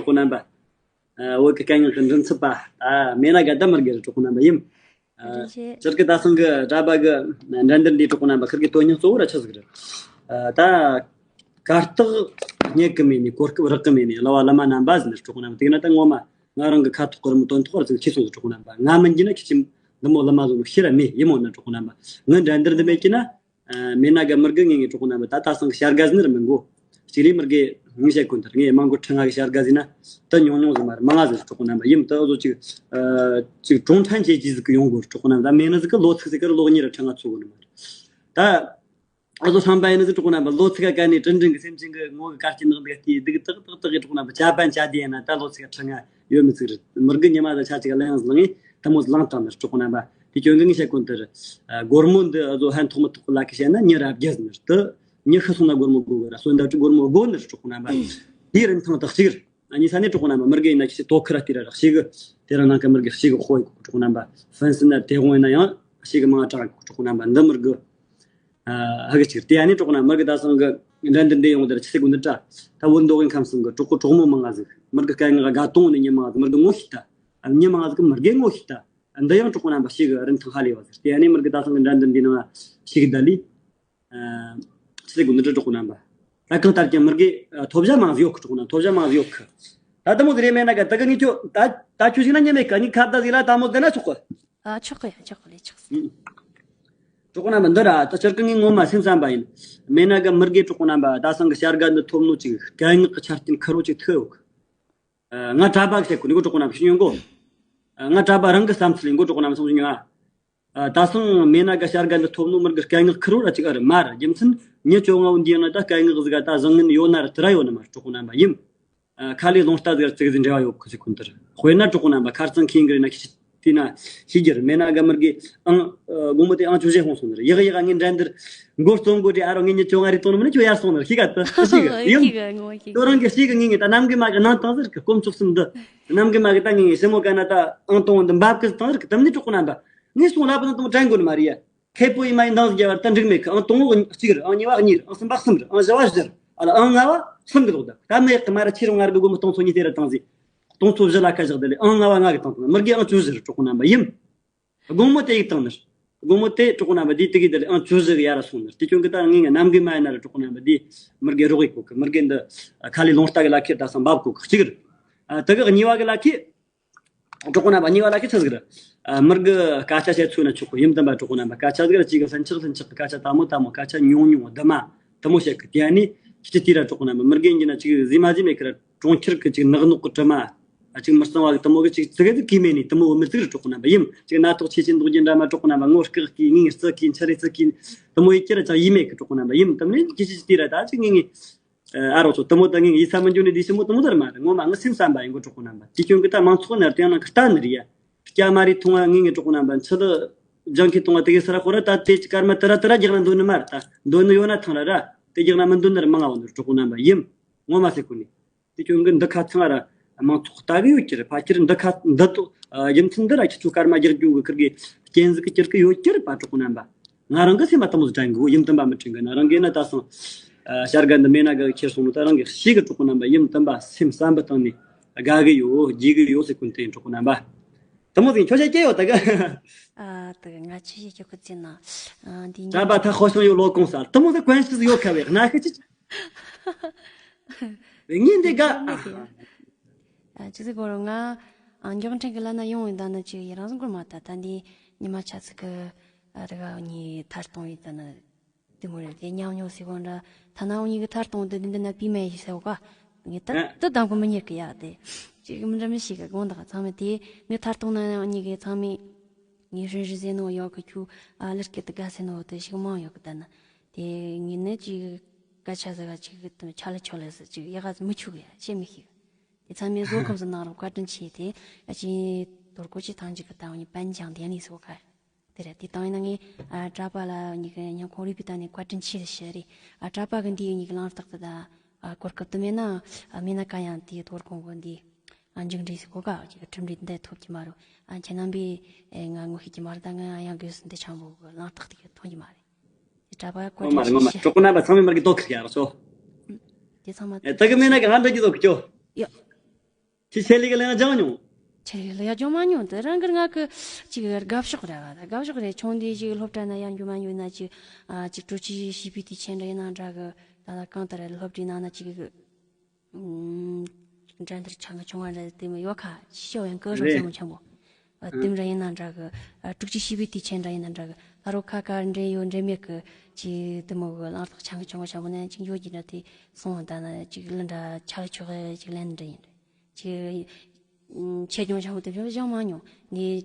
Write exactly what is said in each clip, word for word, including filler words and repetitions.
གྲོགས་རྣམ་པ། ཨ། བོད་ཀྱི་སྐད་ངག་གི་མགྲིན་ཚབ་པ། ཨ། མེ་ན་ག་ད་མར་གི་རེད། གྲོགས་རྣམ་པ་ཡིན། ཨ། བཀྲ་ཤིས་བདེ་ལེགས། སྤྱིར་གི་ད་སང་གི་གྲྭ་པ་གི་འགྲན་བསྡུར་འདིའི་གྲོགས་རྣམ་པ་ཁིར་གི་དོན་སྙིང་གཙོ་བོ་ར་ཆི་ཟིག་རེད། ཨ། ད་གར་སྟེགས་རྙེད་གི་མེད་ནས། གོ་སྐབས་རག་གི་མེད་ནས། གླུ་བ་བླ་མ་རྣམ་པ་ཟེར་ནས། གྲོགས་རྣམ་པ། དེ་ན་ད་ངོ་མ་ང་རང་གི་ཁ་ཐོག་གི་རི་མོ་དོན་ཐོག་ར་ཟིག་ཁྱེར་སོང་ཟིག། གྲོགས་རྣམ་པ། ང་མིན་གྱི་ན་ཁྱེད་ཀྱི་འདི་མོ་བླ་མ་བཟོ་ནོ་ཤེས་ར་མེད། ཡིན་མོ་ན་གྲོགས་རྣམ་པ། ངའི་འགྲན་བསྡུར་འདི་མེད་ཀྱི་ན། ཨ། མེ་ན་ག་མུར་གེ་ངེད་གཉིས་གྲོགས་རྣམ་པ། ད་ད་སང་གི་བྱ་དགའ་ཟིན་ར་མི་འགོ། གཅིག་ལས་མུར་གེ་ངས་བཤད་གོ་ནི་རེད། ངས་མང་གོ་ཁྲི་ལྔ་གི་བྱ་དགའ་ཟིན་ན་ད་ཉུང་ཉུང་ཟིག་མ་རེད། མང་ང་ཟིག་རེད། གྲོགས་རྣམ་པ་ཡིན། ད་འུ་ཚོ་གཅིག་ཨ། གཅིག་གྲོང་ཁྲན་བྱེད་ཀྱི་ཟིག་གི་ཡོང་དགོས་རེད། གྲོགས་རྣམ་པ། ད་མེད་ན་ཟིག་གི་ལོ་ཚིགས་ཟིག་གི་ལོ་གཉིས་ར་ཁྲི་ལྔ་འཚོ་གོ་ནི་མ་རེད། ད་འུ་ཚོ་བསམ་པ་ཡིན་ན་ཟིག་གྲོགས་རྣམ་པ། ལོ་ཚིགས་ག་ནས་དྲིན་དྲན་གི་སེམས་ཅན་གི་ངོ་གི་གར་གྱི་ནག་འདུག་དེ་སྡུག་ཏག་ཏག་ཏག་གི་གྲོགས་རྣམ་པ། ཇ་པན་ཇ་དེ་ཡིན་ན་ད་ལོ་ཚིགས་ག་ཁྲི་ལྔ་ཡོད་མི་ཚིག་རེད། མུར་གེ་ཉི་མ་ཟིག་ཆ་གཅིག་ག་གླེང་ཡང་ཟིག་ལངས་ངས་དེ་མོ་ཟིག་ལངས་བཏང་ནི་རེད། གྲོགས་རྣམ་པ། དེ་སྐྱོན་གི་ངས་བཤད་གོ་ནི་དེ་རེད། ཨ། སྒོར་མོ་འདི་འུ་ཚོ་ཕན་ཐོགས་མི་ཐོགས་གི་ལ་ཁི་བཤད་ན་མྱི་ར་བརྒྱ་ཟིན་ནི་རེད། དེ་མྱི་ཤི་སོང་ན་སྒོར་མོ་དགོས་གི་ར། གསོན་དུས་སྒོར་མོ་དགོས་ནི་རེད། གྲོགས་རྣམ་པ། དེའི་རིན་ཐང་དག་གཅིག་རེད། ཨ། གཉིས་ས་ནས་གྲོགས་རྣམ་པ། མུར་གེ་ཡིན་ན་ཁྱེད་ཀྱི་དོ་ཁུར་ར་དེ་ར་རག་ཤེས་གི། དེ་རིང་ནངས་ཀ་མུར་གེ་ཤེས་གི་དཔོ་ཡི་གོ་གྲོགས་རྣམ་པ། ཧྥན་སི་ན་དེ་དགོང་ཡིན་ན་ཡང་ཤེས་གི་མང་དྲགས་གོ་གྲོགས་རྣམ་པ། འདི་མུར་གེ། ཨ། ཧ་གི་གཅིག་རེད། དེ་ཡ་ནས་གྲོགས་རྣམ་པ། མུར་གེ་ད་སང་གི་འགྲན་བསྡུར་འདི་ཡོང་དེ་ར་ཆི་ཟེར་གོ་ནི་དྲ། ད་བོད་མདོ་དབུས་ཁམས་གསུམ་གི་གྲོགས་པོ་གྲོགས་མོ་མང་ང་ཟིག། མུར་གེ་སྐད་ངག་དགའ་གཏོང་ནས་མྱི་མང་ཟིག་མུར་གེ་ངོ་ཤེས་ད། ཨ། མྱི་མང་ཟིག་གི་མུར་གེ་ངོ་ཤེས་ད། འདི་ཡང་གྲོགས་རྣམ་པ་ཤེས་གི་རིན་ཐང་ཧ་ལས་པ་ཟིག། དེ་ཡ་ནས་མུར་གེ་ད་སང་གི་འགྲན་བསྡུར་འདི་ནང་ཤེས་གི་ད་ལི། ཨ། ཆི་ཟེར་གོ་ནི་དྲ་གྲོགས་རྣམ་པ། ད་གང་ལྟར་ཀྱང་མུར་གེ། ཨ། ཐོབ་བྱ་མང་ཟིག་ཡོད་གི། གྲོགས་རྣམ། ཐོབ་བྱ་མང་ཟིག་ཡོད་གི། ད་དེ་མོ་ཟིག་རེད། མེད་ན་ག་ད་གི་ངས་ཁྱོད་ད་ད་ཁྱོད་ཞིག་ན་ཉན་མེད་ག། ངས་ཁ་བརྡ་ཟིག་ལ་དེ་མོ་ཟིག་ན་ཆོག་གི། ཨ། ཆོག་གི་ཡ། ཆོག་གི་ལས་ཆོག་གི། གྲོགས་རྣམ་པ། འདི་ར་ད་སྤྱིར་གི་ངས་ངོ་མ་སེམས་བསམ་པ་ཡིན། མེད་ན་ག་མུར་གེ་གྲོགས་རྣམ་པ། ད་སང་གི་བྱ་དགའ་འདི་ཐོབ་ནོ་ཅིག་སྐད་ངག་གི་ཆ་རྐྱེན་ཁེར་རོ་ཅིག་ཐུག་ཡོད་གི། ཨ། ང་གྲྭ་པ་གི་བཤད་གོ་ནི་གོ་གྲོགས་རྣམ་པ། ཤེས་ཡོང་གོ། ཨ། ང་གྲྭ་པ་རང་གི་བསམ་ཚུལ་ཡིན་གོ་གྲོགས་རྣམ་པ། སོང་ཞིག་ང་། ཨ། ད་སང་མེད་ན་ག་བྱ་དགའ་འདི་ཐོབ་ནོ་མུར་གེ་སྐད་ངག་ཁེར་རོ་ར་ཅིག་ཨ་རེད་མ་རེད། རྒྱུ་མཚན་མྱི་བཅོ་ལྔ་བོ་འདི་ཡང་ན་ད་སྐད་ངག་ཟིག་ག་ད་བཟང་ངན་ཡོད་ན་ར་དེ་ར་ཡོད་ནི་མ་རེད། གྲོགས་རྣམ་པ་ཡིན། ཨ། ཁ་ལས་ལུང་རྟ་ཟིག་ར་ཙིག་ཟིག་འབྲེལ་བ་ཡོད་གི་ཟིག་གོ་ནི་དེ་རེད། དཔེར་ན་གྲོགས་རྣམ་པ། ཁ་རྩང་ཁེངས་གི་རེད་ན་ཁྱེད་ཀྱིས་དེ་ན་ཤེས་རྒྱུ་རེད། མེད་ན་ག་མུར་གེ་ཨང་། ཨ། དགོང་མོ་དེ་ཨང་བཅུ་བཞི་ཧོན་སོང་ནི་རེད། ཡག་ཡག་ངས་འགྲན་བསྡུར་འགོ་རྩོམ་གོ་དུས། ཨ་རོ་ངས་མྱི་བཅོ་ལྔ་རེ་བཏང་ནི་མིན་ན་ཁྱོད་ཡར་སོང་ནི་རེད། ཤེས་ག་ད་ཤེས་གི་ཡིན། ཁྱོད་རང་གི་ཤེས་གི། ངས་ངས་ད་གནམ་གི་མ་གི་ནང་བཏང་ཟེར་གི། དཀོན་མཆོག་གསུམ་འདི་གནམ་གི་མ་གི་ད་ངས་ངས་ཞི་མོ་ག་ན་ད་ཨང་བཏང་བོ་འདི་འབབ་གི་བཏང་ཟེར་གི། དེ་མིན་ནི་གྲོགས་རྣམ་པ། ངས་སོང་ལབ་ན་དེ་མོ་དྲན་དགོས་ནི་མ་རེད་ཡ། ཁེ་པོ་ཡི་མ་ཡི་འདང་ཟིག་རྒྱབ་བར་ད་འགྲིག་མེད་གི། ཨང་དང་བོ་གཅིག་རེད། ཨང་གཉིས་པ་གཉིས་རེད། ཨང་གསུམ་པ་གསུམ་རེད། ཨང་བཞི་བ་བཞི་རེད། ཨ་ལ་ཨང་ལྔ་བ་གསུམ་གི་ལོག་ད། ད་མེད་གི་མ་ར་ཁྱེད་རང་ང་ར་གི་སྒོར་མོ་སྟོང་ཚོ་གཉིས་དེ་ར་བཏང་ཟིག། སྟོང་ཚོ་བཞི་ལ་ཁ་བཞག་དེ་ལས་ཨང་ལྔ་བ་ང་གི་བཏང་བཏང་། མུར་གེ་ཨང་བཅུ་བཞི་རེད། གྲོགས་རྣམ་པ་ཡིན། དགོང་མོ་དེ་ཡིག་བཏང་ནི་རེད། དགོང་མོ་དེ་གྲོགས་རྣམ་པ་དེའི་དེ་གི་དེ་ལས་ཨང་བཅུ་བཞི་གི་ཡར་ར་སོང་ནི་རེད། དེ་སྐྱོན་གི་ད་ངས་ངས་གནམ་གི་མ་ཡིན་ན་ར་གྲོགས་རྣམ་པ་དེ་མུར་གེ་རོགས་ཡིག་གོ་གི། མུར་གེ་འདི་ཁ་ལས་ལུང་རྟ་གི་ལ་ཁེར་ད་སང་འབབ་གོ་གི། གཅིག་རེད། ཨ། དེ་གི་གཉིས་པ་གི་ལ་ཁེ། གྲོགས་རྣམ་པ། གཉིས་པ་ལ་ཁེ་ཆི་ཟིག་རེད། ཨ། མུར་གི་སྐད་ཆ་བཤད་ཚུལ་ན་ཆོག་གི། ཡིན་དམ་པ་གྲོགས་རྣམ་པ། སྐད་ཆ་ཟིག་ར་གཅིག་གི་ལྷིང་འཇགས་ལྷིང་འཇགས་གི་སྐད་ཆ། དལ་མོ་དལ་མོ་སྐད་ཆ། ཉུང་ཉུང་དུ་མ་དུ་མོ་བཤད་གི། དེ་ཡ་ནི་ཁྱི་ཁྱི་དེ་ར་གྲོགས་རྣམ་པ། མུར་གེ་ཡིན་གྱི་ན་ཅིག་ཟི་མ་ཟི་མེད་གི་ར། གྲོང་ཁྱེར་གི་ཅིག་ནག་ནོག་གི་དྲི་མ། ཨ། ཅིག་མི་གཙང་བ་གི་དུ་མོ་གི་ཅིག་ཙི་གེ་ཙི་གེ་མེད་ནི་དུ་མོ་མི་ཙིག་རེད། གྲོགས་རྣམ་པ་ཡིན། ཅིག་སྣ་ཐོག་ཆེ་ཆེ་འདུག་རྒྱུ་འདྲ་མ། གྲོགས་རྣམ་པ། ངོ་སྐག་གི་ངའི་རྩི་གི་འཆི་རེ་རྩི་གི་དུ་མོ་ཡི་ཁྱི་ར་ཅང་ཡི་མེད་གི། གྲོགས་རྣམ་པ་ཡིན། དུ་མོ་ནི་ཁྱི་ཁྱི་ཅིག་དེ་ར་ད་ཅིག་ངའི་ངའི། ཨ་རོགས་ཚོ། དུ་མོ་ད་ངས་ཡིད་ས་མི་འཇུ་ནས་འདི་ཞི་མོ་དུ་མོ་ཟེར་མ་རེད། ངོ་མ་ངའི་སེམས་བསམ་པ་ཡིན་གོ་གྲོགས་པོ་རྣམ་པ། དེ་སྐྱོན་གི་ད་མང་ཚོགས་ནར་དེ་ཡང་ན་ཁི་ལྟ་ནི་རེད་ཡ། སྐྱ་མ་རེ་མཐོང་བ་ངས་ངའི་གྲོགས་པོ་རྣམ་པ། འཆི་ལི་ལྗང་ཁུ་མཐོང་བ་དེ་གི་སི་ར་ཁོ་ར་ད་དེ་ཅི་སྐར་མ་དེ་ར་དེ་ར་རྒྱག་ན་འདོད་ནི་མ་རེད། ད་འདོད་ནི་ཡོད་ན་ཐང་ར་ར་དེ་རྒྱག་ན་མི་འདོད་ནི་ར་མང་ང་བ་འདུག་གྲོགས་པོ་རྣམ་པ་ཡིན། ངོ་མ་ཟེར་གོ་ནི། དེ་སྐྱོན་གི་འདི་ཁ་ཚང་ར་མང་ཚོགས་ལྟ་གི་ཡོད་ཀྱི་རེད། ཕ་ཁྱེར་འདི་ཁ་འདི་ཏོ་རྒྱུ་མཚན་འདི་ར་ཁྱེད་ཚོ་སྐར་མ་རྒྱག་རྒྱུ་གི་ཁིར་གི་རྐྱེན་ཟིག་གི་གྱུར་གི་ཡོད་ཀྱི་རེད་པ་གྲོགས་པོ་རྣམ་པ། ང་རང་གི་སེམས་ལ་དེ་མོ་ཟིག་དྲན་གི་ཡོད། ཡིན་དམ་པ་མི་དྲན་གི། ང་རང་གི་ན་ད་སང་ཨ་བྱ་དགའ་འདི་མེད་ན་དགའ་གི་ཁྱེར་སོང་ནོ་ད་རང་གི་ཤེས་གི་གྲོགས་པོ་རྣམ་པ། ཡིན་དམ་པ་སེམས་བསམ་པའི་སྟེང་ནས་དགའ་གི་ཡོད། དགྱེས་གི་ཡོད་ཟེར་གོ་ནི་དེ་ཡིན་གྲོགས་པོ་རྣམ་པ། དེ་མོ་ཟིག་ཁྱོད་ཆ་སྐྱེ་ཡོད་ད་གི། ཨ་ད་གི་ང་ཆི་ཞིག་ཁྱོད་ཁུ་ཚེ་ན། ཨ་འདི་ཉིན་གྲྭ་པ་ཐ་ཧོ་ཤང་ཡོད་ལོ་གོང་ས་དེ་མོ་ཟིག་གོན་ཤི་ཟིག་ཡོད་ཁ་བའི་གནའ་ཤི་ཅི། ངས་འདི་དགའ། ཨ་ཧ། ཨ་ཅི་ཟེར་གོ་རོ། ང་ཨ་མགྱོགས་འཕྲིན་གི་ལ་ན་ཡོང་ཡིན། ད་ནི་ཅིག་ཡི་རང་བཟང་གོར་མ་ད་ད་འདི་ཉི་མ་ཆ་ཚིག་གི་ཨ་རི་ག་ཉི་ཐར་གཏོང་ཡིན། ད་ནི་དེ་མོ་རེད། དེ་ཉམས་མྱོང་ཟེར་གོ་འདྲ། ཐ་ན་འུ་གཉིས་གི་ཐར་གཏོང་དུ་འདི་འདི་ན་པི་མེ་ཡི་ཟེར་གོ་ག་ངས་ད་ད་དང་གོ་མི་ཉེར་གི་ཡ། དེ་ཅིག་མི་འདྲ་མི་ཞིག་གི་དགོངས་དག་ཚང་མས་དེ་ངས་ཐར་གཏོང་ན་ཡང་གཉིས་གི་ཚང་མས་ངས་ཧྲིན་ཧྲིན་ཟེར་ནོ་ཡོད་གི། ཁྱོད་ཨ་ལི་སྐད་དུ་དགའ་ཟེར་ནོ་དེ་ཞིག་མང་ཡོད་གི། ད་ནི་དེ་ངས་ནི་ཅིག་སྐད་ཆ་ཟེར་ག་ཅིག་གི་ཆ་ལ་ཆོ་ལ་ཟེར་ཅིག་ཡག་ག་མི་ཆུག་གི་ཡ། བཤད་མི་ཤེས་གི། དེ་ཚང་མས་བཟོ་ཁམས་སུ་གནང་རོགས། བཀའ་དྲིན་ཆེ། དེ་ཨ་ཅེ་དོར་གོ་ཅི་ཐང་ཅིག་གི་ད་འོ་ནི་པན་ཅང་དེ་ནི་སོ་ག་དེ་རེད། དེ་དང་ཡིན་ན་ངས་ཨ་གྲྭ་པ་ལ་ཉི་གི་ཉང་ཁོང་རིག་པའི་ཐད་ནས་བཀའ་དྲིན་ཆེ་ཞུ་རེད། ཨ་གྲྭ་པ་གི་འདི་ཡི་ཉི་གི་ལང་རྟགས་དེ་ད་ཨ་གོ་སྐབས་དུ་མེད་ན་ཨ་མེད་ན་ག་ཡང་དེ་དོར་གོང་གོ་འདི་ཨ་མཇུག་འབྲས་སུ་གོ་ག་ཅིག་གྲུབ་འབྲས་འདི་ཐོབ་ཀྱི་མ་རུ། ཨ་ཁྱེད་རྣམ་པས་ཨེ་ང་ངོ་ཤེས་ཀྱི་མ་རུ། ད་ང་ཡང་དགོས་སུ་འདི་ཆང་བོ་གི་ལང་རྟགས་དེ་གི་མཐོང་གྱི་མ་རེད། དེ་གྲྭ་པ་བཀའ་ངོ་མ་དྲིན་རེད། ངོ་མ་ཆེ་ཞུ། གྲོགས་པོ་རྣམ་པ་ཚང་མས་མར་གི་དོ་ཁིར་ཡ་རོགས་ཚོ། དེ་ཚང་མ་ཨེ་ད་གི་མེད་ན་གི་ང་འདྲ་གི་དོ་ཁི་ཅོ། ཡོ། ཁྱེད་ཆེད་ལས་ཀྱི་ལས་ཀ་སྦྱངས་མྱོང་། ཆེད་ལས་ཀྱི་ལས་ཀ་སྦྱངས་མ་མྱོང་། དེ་རང་གི་ང་གི་ཅིག་དགའ་ཕྱོགས་རེད་བ། དགའ་ཕྱོགས་རེད། ཆུང་དུས་ཅིག་སློབ་གྲྭ་ན་ཡང་རྒྱུ་མ་ཡོད་ན་ཅིག་ཨ་ཅིག་སྤྲོ་སྐྱིད་ཞེས་པའི་དུས་ཆེན་འདྲ་ཡིན་ན་འདྲ་གི། ད་ལྟ་གང་ལྟར་སློབ་གྲྭའི་ནང་ན་ཅིག་གི་ཨུམ། འགྲན་བསྡུར་ཆུང་ཆུང་བ་འདྲ་དེ་མོ་ཡོད་ཁ། ཤི་ཤོ་ཡང་ཀི་རོ་རེད། ཟེར་མོ་ཆེན་པོ། ཨ་དེ་འདྲ་ཡིན་ན་འདྲ་གི། ཨ་དྲུག་ཅུ་བཞི་པའི་དུས་ཆེན་འདྲ་ཡིན་ན་འདྲ་གི། ད་རུང་ཁ་ཁ་འདྲེ་ཡོད་འདྲེ་མེད་གི། ཅིག་དེ་མོ་གི་ལང་རྟགས་ཆང་གི་ཆུང་བ་ཆེན་པོ་ནས་ཅིག་འགྱོ་གི་འདྲ་དེ་སོང་ད་ན་ཅིག་ལི་འདྲ་ཆག་ཆོག་གི་ཅིག་ལན་འདྲ་ཡིན། ཅིག་ཨུམ། ཆེ་ཆུང་ཆེན་པོ་དེ་བཞིན་བཞག་མ་མྱོང་ནི།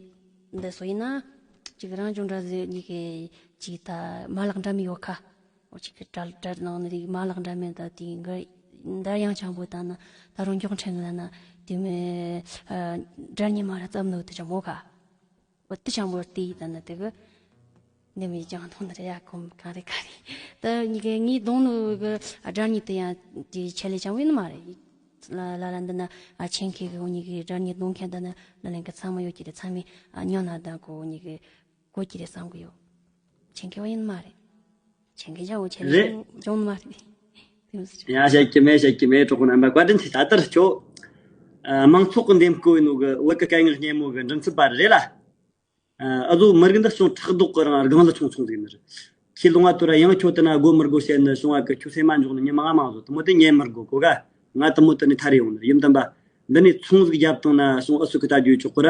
འདི་སོ་ཡིན་ན་ཅིག་རང་སྦྱོང་འདྲ་ཟེར་ནི་གི་ཅིག་ད་མ་ལག་འདྲ་མི་ཡོད་ཁ། འོ་ཅིག་གི་གྲལ་གྲལ་ནང་ནི་རིག་མ་ལག་འདྲ་མེད་ད་དེ་འགར་འདར་ཡང་ཆང་པོ་ད་ན་ད་རུང་མགྱོགས་ཕྲན་ལ་ན་དེ་མི་ཨ་འདྲ་ཉི་མ་ར་ཙམ་ནོ་དེ་ཆང་པོ་ཁ། འོ་དེ་ཆང་པོ་དེ་ཡི་ད་ན་དེ་གི་འདི་མི་ཅང་མཐོང་ནི་རེད་ཡ། ཁོམ་གང་རེད་ག་རེད་ད་ཉི་གི་ངའི་གདོང་ནོ་གི་འདྲ་ཉི་དེ་ཡང་དེ་ཆེད་ལས་ཆང་པོ་ཡིན་ནི་མ་རེད། ལ་ལ་ལ་འདི་ན་ཨ་ཆེན་ཁེ་གི་འོ་ཉི་གི་འདྲ་ཉི་གདོང་ཁེ་ད་ན་ལ་ལན་གི་ཚང་མ་ཡོད་ཀྱི་རེད། ཚང་མི་ཨ་ཉོ་ན་ད་གོ་འོ་ཉི་གི་གོ་ཀྱི་རེད་བསམ་གི་ཡོད། ཆེན་ཁེ་བ་ཡིན་མ་རེད། ཆེན་ཁེ་ཇ་འོ་ཆེན་རེད། ཇོང་མ་རེད། དེ་མོ་ཟེར། ཡ་བཤད་ཀྱི་མེད་བཤད་ཀྱི་མེད། གྲོགས་པོ་རྣམ་པ་བཀའ་དྲིན་ཆེ། ད་ལྟར་ཁྱོད་ཨ་མང་ཚོགས་ཀྱི་འདེམས་བསྐོ་ཡིན་ནོ་གི་བོད་ཀྱི་སྐད་ངག་སྙན་མོ་གི་མགྲིན་ཚབ་པ་རེད་ལ། ཨ་ཨ་ཟོ་མི་རིགས་འདི་ཅུང་ཕྲག་དོག་གི་རང་སྒང་ལ་ཆུང་ཆུང་ཟིག་ནི་རེད། ཁྱེད་ལུང་བ་དུ་ར་ཡང་ཁྱོད་དེ་ན་དགོ་མི་དགོ་བཤད་ནི་བྱུང་བ་གི། ཁྱོད་སེམས་མ་འཇོག་ནི་ཉི་མ་ང་མང་བཟོ་དུ་མོ་དེ་ཉན་མི་དགོ་གོ་ག། ང་དུ་མོ་དེ་ནི་ཐར་ཡོང་ནི་ཡིན་དམ་པ། འདི་ནས་ཚོང་ཟིག་རྒྱབ་བཏང་ན་བྱུང་ཨུ་སུ་གི་ལྟ་རྒྱུ་ཆོག་གི་ར།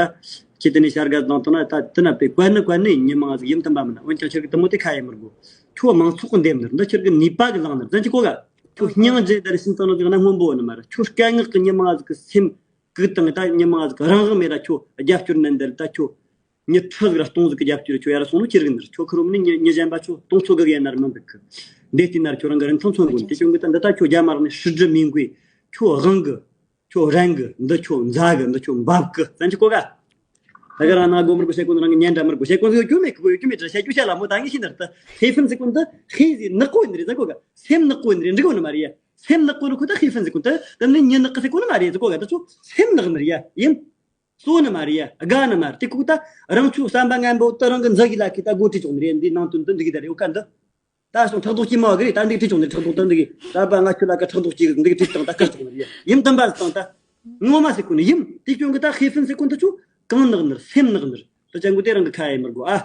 ཁྱེད་དེ་ནས་བྱ་དགའ་བཏང་བཏང་ན་ད་དེ་ན་པའི་བཀའ་ནི་བཀའ་ནི་ཉི་མ་ང་ཟིག་ཡིན་དམ་པ་མིན་ན། འོན་ཀྱང་ཁྱེད་གི་དུ་མོ་དེ་ཁ་ཡེ་མི་དགོ། ཁྱོད་མང་ཚོགས་གི་འདེམས་ནི་འདི་ཁྱེད་གི་ནུས་པ་གི་ལངས་ནི་ཟིན་གྱི་གོ་ག། ཁྱོད་སྙིང་རྗེ་དར་ཤིན་ཙང་ནི་ཟིག་ན་སྔོན་པོ་ནི་མ་ར། ཁྱོད་སྐད་ངག་གི་ཉི་མ་ང་ཟིག་གི་སེམས་གུག་དང་ད་ཉི་མ་ང་ཟིག་རང་དབང་མེད་ར། ཁྱོད་རྒྱབ་སྐྱོར་ནན་འདེད་ད་ཁྱོད། ཉི་ཁྲི་ཟིག་ར་སྟོང་ཟིག་གི་རྒྱབ་སྐྱོར་ཁྱོད་ཡར་སོང་ནོ་ཁྱེར་གི་ནི་རེད། ཁྱོད་ཁུར་བོ་ནི་ཉི་ཉི་གཞན་པ་ཁྱོད་སྟོང་ཚོ་གི་ཡན་ནར་མི་འདུག་གི། འདི་ལྟའི་ནར་ཁྱོད་རང་གི་རིན་ཐང་མཚོན་དགོས། དེ་ཁྱོད་གི་ད་འདི་ད་ཁྱོད་རྒྱ་མ་རག་ནི་ཧྲི་ཀྲི་མིན་གོས། ཁྱོད་དབང་གི། ཁྱོད་རང་གི། འདི་ཁྱོད་མཛའ་གི། འདི་ཁྱོད་འབབ་གི། བཙན་གྱི་གོ་ག། ད་ག་རང་ན་དགོ་མི་དགོ་བཤད་གོ་ནི་རང་གི་ཉན་འདྲ་མི་དགོ་བཤད་གོ་ནི་ཡོད་རྒྱུ་མེད་གི། གོ་ཡོད་རྒྱུ་མེད་དྲ་བཤད་རྒྱུ་བཤད་ལ་མོ་ད་ངས་ཤི་ནར་ད་ཧེ་ཕན་ཟིག་གོ་འདི་ཧེ་ཟིག་ནག་པོ་ཡིན་ནི་རེད། ད་གོ་ག་སེམས་ནག་པོ་ཡིན་ནི་རེད། འགྲིག་གོ་ནི་མ་རེད་ཡ། སེམས་ནག་པོ་ནི་ཁོ་ད་ཧེ་ཕན་ཟིག་གོ་ད་ད་ནི་ཉི་ནག་གི་ཟིག་གོ་ནི་མ་རེད། ད་གོ་ག་ད་ཚོ་སེམས་ནག་ནི་རེད་ཡ། ཡིན། གསོ་ནི་མ་རེད་ཡ། དགའ་ནི་མ་རེད། དེ་ཁུག་ད་རང་ཚོའི་བསམ་པ་ངན་པོ་ད་རང་གི་མཛའ་གི་ལ་ཁི་ད་སྒོ་ཁྲིད་ཆོག་ནི་རེད། འདི་ནང་དོན་དུ་འདི་གི་ད་རེད། འོ་ཁ་འདི་ད་སོང་ཕྲག་དོག་སྐྱེས་མ་བ་གི་རེད། ད་འདི་ཁྲིད་ཆོག་ནི་ཕྲག་དོག་ད་འདི་གི་ད་པ་ང་ཁྱོད་ལ་ཁ་ཕྲག་དོག་སྐྱེས་གི་འདི་གི་ཁྲིད་བཏང་ད་ཁ་ཆོག་ནི་རེད། ཡིན་དམ་པ་བཏང་ད་ངོ་མ་ཟེར་གོ་ནི་ཡིན། དེ་སྐྱོན་གི་ད་ཧེ་ཕན་ཟེར་གོ་འདི་ཆོ་གང་ནག་ནི་རེད། སེམས་ནག་ནི་རེད། ད་ཅང་གི་དེ་རང་གི་ཁ་ཡེ་མི་དགོ་ཨ།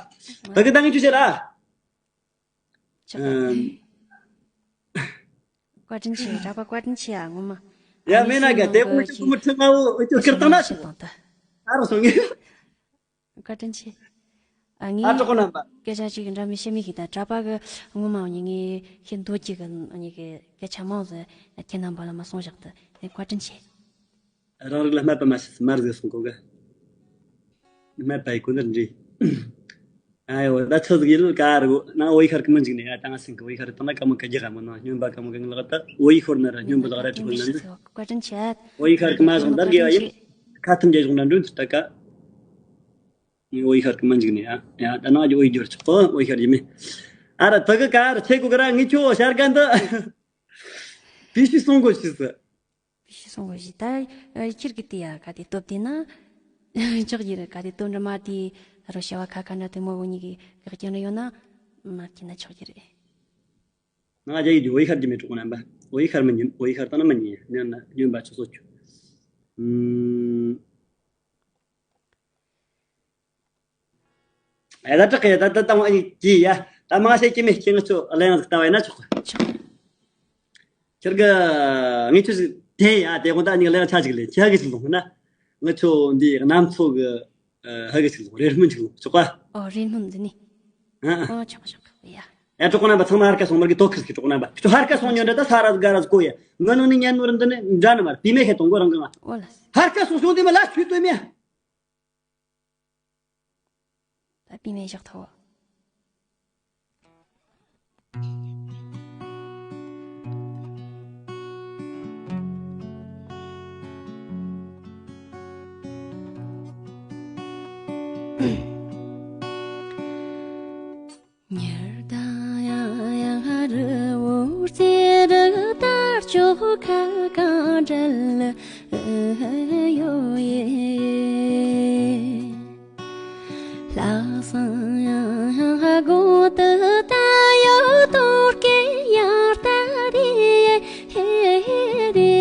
ད་གི་ད་ངས་ཁྱོད་བཤད་ལ་ཨ། ཆོག་ག། ཨམ། བཀའ་དྲིན་ཆེ། གྲྭ་པ་བཀའ་དྲིན་ཆེ་ཨ། ངོ་མ། ཡ་མེད་ན་ག་དེ་ཀོ་ཅི་ཀུ་མི་ཁྲི་ང་འོ་ཨོ་ཅོ་ཁིར་བཏང་ན་ཤི་བཏང་ད། ཨ་རོ་སོང་ངེ། བཀའ་དྲིན་ཆེ། ཨ་ངས་ཨ་གྲོགས་རྣམ་པ། སྐད་ཆ་གཅིག་འདྲ་མི་བཤད་མི་ཤེས་ད། གྲྭ་པ་གི་ངོ་མ་འོ་ཉི་ངས་ཤེས་འདོད་ཀྱི་གི་འོ་ཉི་གི་སྐད་ཆ་མང་ཟེར་ཁྱེད་རྣམ་པ་ལ་མ་གསུང་བཞག་ད། ནས་བཀའ་དྲིན་ཆེ། རང་རིགས་ལ་སྨད་པ་མ་ཤེས་སུ་མར་ཟེར་སོང་གོ་ག། སྨད་པ་ཡི་གོ་ནར་འདྲི། ཨ་ཡོ་ད་ཆི་ཟིག་ཡིན་ལ་ག་རུ་ན་འོ་ཡི་ཤར་གི་མི་འཇིག་ནས་ཡ། ད་ང་སེང་གི་འོ་ཡི་ཤར་དང་ན་ཀ་མོ་ཀ་རྒྱ་ག་མོ་ན་སྨྱོན་པ་ཀ་མོ་ཀ་ལག་ད་འོ་ཡི་ཤོར་ན་ར་སྨྱོན་པ་ལག་ར་ཀྲི་ཧོ་ན་འདི། བཀའ་དྲིན་ཆེ། འོ་ཡི་ཤར་གི་མ་བཟང་དར་དགེ་བ་ཡིན། ཁ་ཐུམ་རྒྱ་གཞུང་ན་འདྲུན་ད་ཀ། ངས་འོ་ཡི་ཤར་གི་མི་འཇིག་ནས་ཡ། ཡ་ད་ནང་གི་འོ་ཡི་འབྱོར་ཆོག་གོ། འོ་ཡི་ཤར་ཡིན་མེད། ཨ་ར་ད་གི་ག་ར་ཆེ་གོ་གི་ར་ངས་ཁྱོད་ཤར་ག་འདི། བི་ཤི་སོང་གོ་ཤི་ཟི། བི་ཤི་སོང་གོ་ཤི་ད། ཁྱེར་གི་དེ་ཡ་ག་དེ་སྟོབས་དེ་ན། ཆོག་གི་རེད། ག་དེ་སྟོབས་འདྲ་མ་དེ་རོ་ཤ་བ་ཁ་ཁ་འདྲ་དེ་མོ་བོ་གཉིས་གི་གག་ཀྱང་རེ་ཡོད་ན། མ་ཁྱེར་ན་ཆོག་གི་རེད། ང་རྒྱ་ཡི་འོ་ཡི་ཤར་གྱི་མེད་གྲོགས་རྣམ་པ། འོ་ཡི་ཤར་མི་ཉན། འོ་ཡི་ཤར་བཏང་ན་མི་ཉན་ཉན་ན་ཉོན་པ་ཆུ་སོ་ཆུ། ཨུམ། ཨེ་ད་དྲག་གི་ད་ད་ད་ང་ཡི་ཡ། ད་མ་ཤེས་ཀྱི་མེད་ཀྱི་ང་ཚོ་གླེང་ཡང་ཟིག་ལྟ་བ་ཡིན་ན་ཆོག་གི། ཆོག་ཁྱེར་གི་ངས་ཁྱོད་ཟིག་དེ་ཡ་དེ་དགོང་ད་ནི་གླེང་ཆ་ཅིག་ལས་ཁྱེད་གི་ཟིག་ལོང་ན། ང་ཚོ་འདི་གནམ་མཚོ་གི་ཧ་གི་ཟིག་ལོང་རེ་སྨོན་ཅིག་ལོང་ཆོག་ག། ཨོ་རེ་སྨོན་འདི་ནི། ཨ་ཨ། ཨོ་ཆོག་ཆོག་ཡ། ཨེ་གྲོགས་རྣམ་པ་ཚང་མ་ཧར་ཀ་སོང་མར་གི་དོ་ཁིར་གི་གྲོགས་རྣམ་པ་ཁྱོད་ཧར་ཀ་སོང་ཉོན་འདྲ་ད་ས་ར་ག་ར་གོ་ཡ། ང་ནོ་ནི་ཉན་ནོ་ར་འདི་ནི་འདྲ་ནི་མར་པི་མེ་ཁེ་གཏོང་གོ་རང་གི་ང་། ཨོ་ལ། ཧར་ཀ་སོང་སོང་དེ་མ་ལ་ཆུ་དོ་མེ། ད་པི་མེ་བཞག་ཐོ། ཉར་ད་ཡང་ཡང་རི་བོ་རྩེ་རི་ལྟར་ཅོ་ཁ་གང་འདྲ་ལ་ཡོད་ཡེ། ལྷག་བསམ་ཡང་ཡང་དགོང་དུ་ད་ཡོད་དོར་གེ་ཡར་ད་རེ་ཧེ་རེ།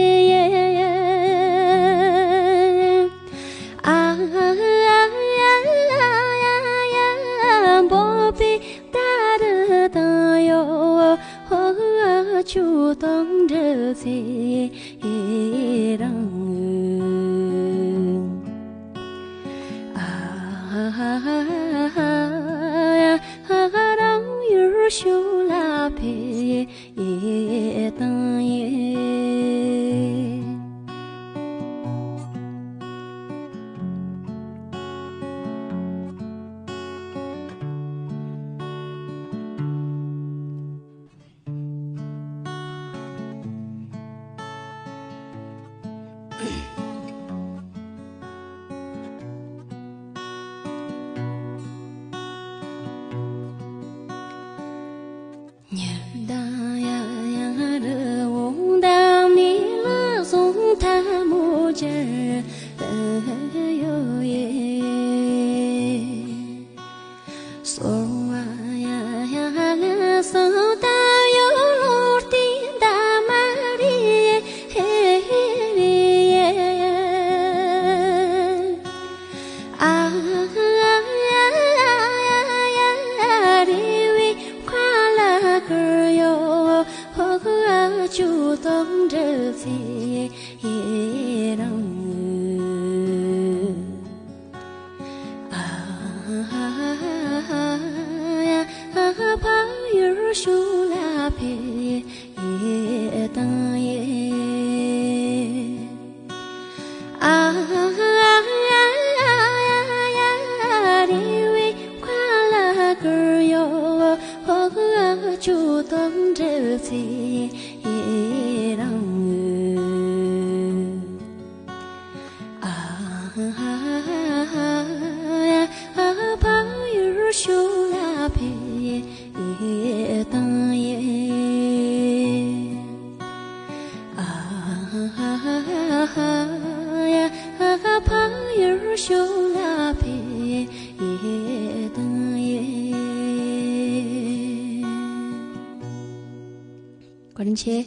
བཀའ་དྲིན་ཆེ།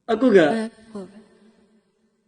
ཨ་ཁུ་ག་ཨ།